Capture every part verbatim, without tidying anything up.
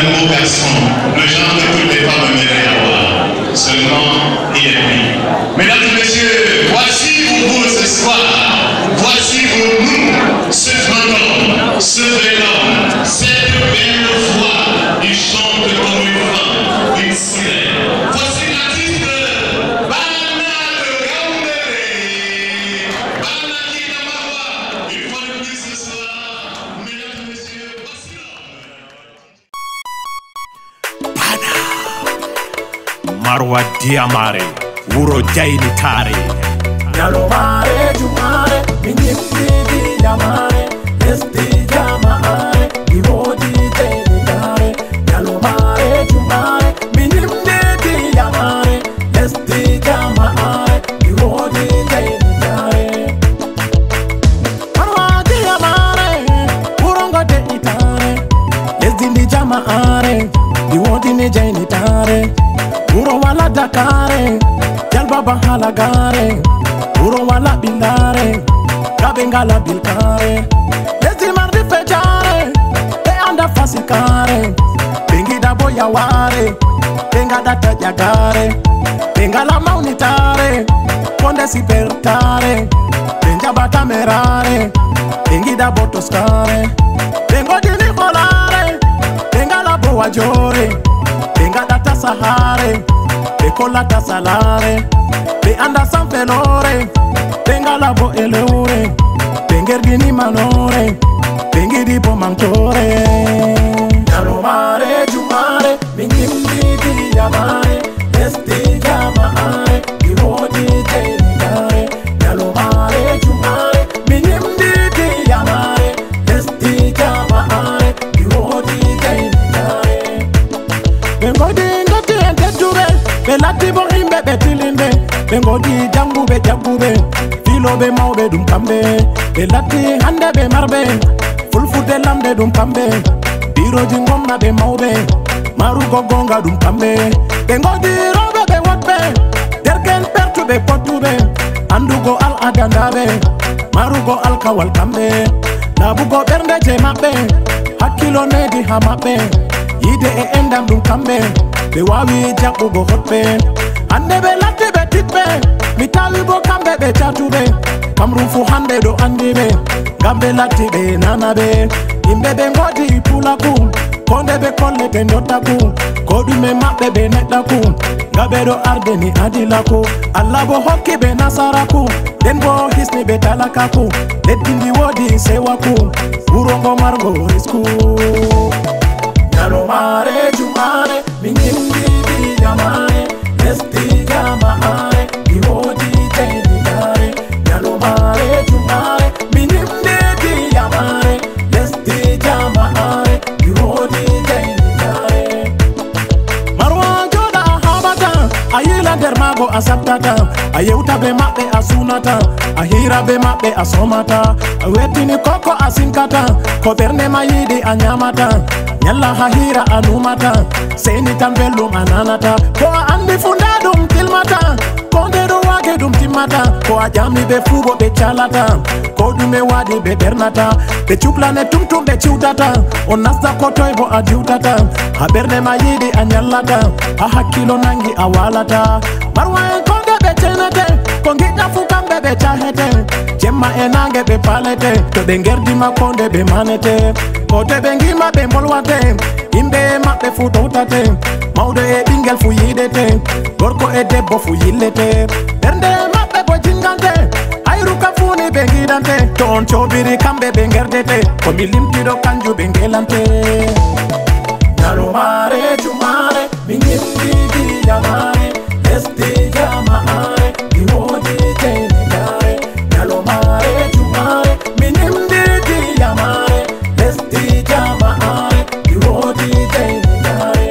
Un beau garçon, le genre que toutes les femmes aimeraient avoir. Seulement, il est pris. Mesdames et messieurs, voici pour vous ce soir, voici pour nous, ce grand homme, ce bel homme, cette belle voix, il chante comme une femme, une sirène. Voici l'artiste Bana de Gaoundéré, Bana Kina Mawa, une fois de plus ce soir, mesdames et messieurs, voici l'homme. Bana Marwa Diyamare, wuro jaynitaare. Nyalomaare jumaare, mi nyimmiidi yamaare, lesdi jamaare, mi woodi jaynitaare. Nyalomaare jumaare, mi nyimmiidi yamaare, lesdi jamaare, mi woodi jaynitaare. Marwa Diyamare, wuro ngo de'itaare, lesdi ndi jamaare, ndi woodi ni jaynitaare. Wuro wala dakaare, jalbaba halagaare, wuro wala ɓillaare, kaɓe ngala bilkaare. Lesdi mardi fejaare, ɓe anda fasikaare, ɓe ngida bo yawaare, ɓe ngaɗata ƴagaare, ɓe ngala mawnitaare, konde sipertaare, ɓe njaɓata meraare, ɓe ngida bo toskaare, ɓe ngodini holaare, ɓe ngala bo wajoore, ɓe ngaɗata sahaare, ɓe kollata salaare, ɓe anda sanfeloore, ɓe ngala bo elewre, ɓe ngerdini manoore, ɓe ngidi bo mamtoore. Nyalomaare jumaare, mi nyimmiidi yamaare, lesdi jamaare, mi woodi jaynitaare. Nyalomaare jumaare, mi nyimmiidi yamaare, lesdi jamaare, mi woodi jaynitaare. Ɓe ngodi ndotti en tedduɓe, ɓe latti bo himɓe ɓe tilinde. Ɓe ngodi janguɓe jagguɓe, filoɓe mawɓe ɗum kamɓe. Ɓe latti hande ɓe marɓe, fulfulde lamde ɗum kamɓe. Biroji gomna ɓe mawɓe, marugo gonga ɗum kamɓe. Ɓe ngodi rowɓe ɓe woɗɓe, derken pertuɓe pottuɓe. Andugo al'ada ndaɓe, marugo alkawal kamɓe. Laɓugo ɓernde je maɓɓe, hakkilo nedi ha maɓɓe. Yiide e endam ɗum kamɓe, ɓe wawi jaɓɓugo hoɗɓe. Hande ɓe latti ɓe tiɗɓe, mi tawi bo kamɓe ɓe catuɓe. Kamrum fu hande ɗo andi ɓe, ngam ɓe latti ɓe nanaɓe. Yimɓe ɓe ngodi pulaku, ko nde ɓe kollete ndottaku. Ko ɗume maɓɓe ɓe neɗɗaku, nga ɓe ɗo ardini adilaku. Allah bo hokki ɓe nasaraku, nden bo hisni ɓe talakaku. Leddi ndi woodi sewaku, wuro ngo margo risku. Nyalomaare jumaare, mi nyimmiidi yamaare, lesdi jamaare, mi woodi jaynitaare. Nyalomaare jumaare, mi nyimmiidi yamaare, lesdi jamaare, mi woodi jaynitaare. Marwa jooɗa a haɓata, a yila nder maago a sabtata, a yewta be maɓɓe a sunata, a hira be maɓɓe a somata, a wettini koko a sinkata, ko ɓernde ma yiɗi a nyamata, nyalla ha hira a numata, seni tan belɗum a nanata, ko a andi fu nda ɗum tilmata, ko nde ɗo wage ɗum timmata, ko a ƴami ɓe fu bo ɓe calata, ko ɗume waɗi ɓe ɓernata, ɓe cuklane tumtum ɓe ciwtata, on nasda ko toy bo a diwtata, ha ɓernde ma yiɗi a nyallata, ha hakkilo nangi a walata, marwa en ko nde ɓe cenete, ko giɗɗa fu kamɓe ɓe cahete, jemma e nange ɓe palete, to ɓe ngerdi ma ko nde ɓe manete, ko to ɓe ngima ɓe mbolwate, yimɓe maɓɓe fu towtate, mawɗo e ɓingel fu yiɗete, gorko e debbo fu yillete, ɓernde maɓɓe bo jingante, hayru ka fu ni ɓe giɗante, to on coɓiri kamɓe ɓe ngerdete, ko mi limtiɗo kanju ɓe ngelante. Nyalomaare jumaare, mi nyimmiidi yamaare, lesdi jamaare, mi woodi jeynidaare. Nyalomaare jumaare, mi nyimmiidi yamaare, lesdi jamaare, mi woodi jeynidaare.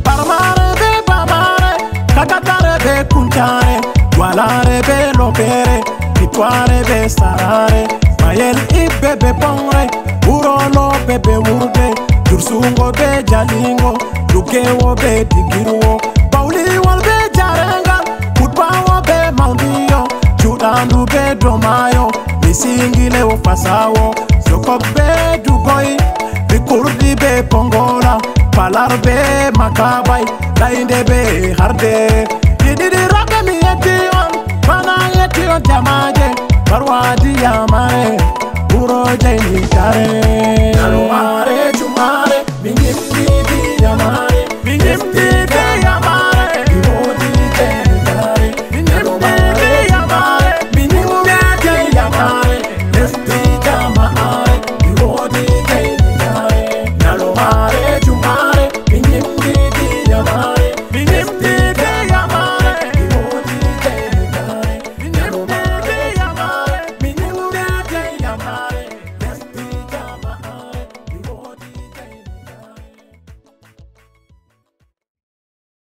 Barmaare be bamaare, kakataare be kuntaare, duwalaare be loopeere, bitwaare be saraare, mayel ibbe be bonre, wuro loope be wurde, jursuungo be jaliingo, duggeewo be digirwo, bawliwol be jarengal, kutbaawo be mawndiyo, juɗaandu be domaayo, mi singilewo fasaawo, sokok be dugoy, mi kurdi Pongola, palarbe, makabay, lainde be harde. Dididi roke mi yeti on, mana yeti on jamaje, barwadi yamae, uro jai ni tare.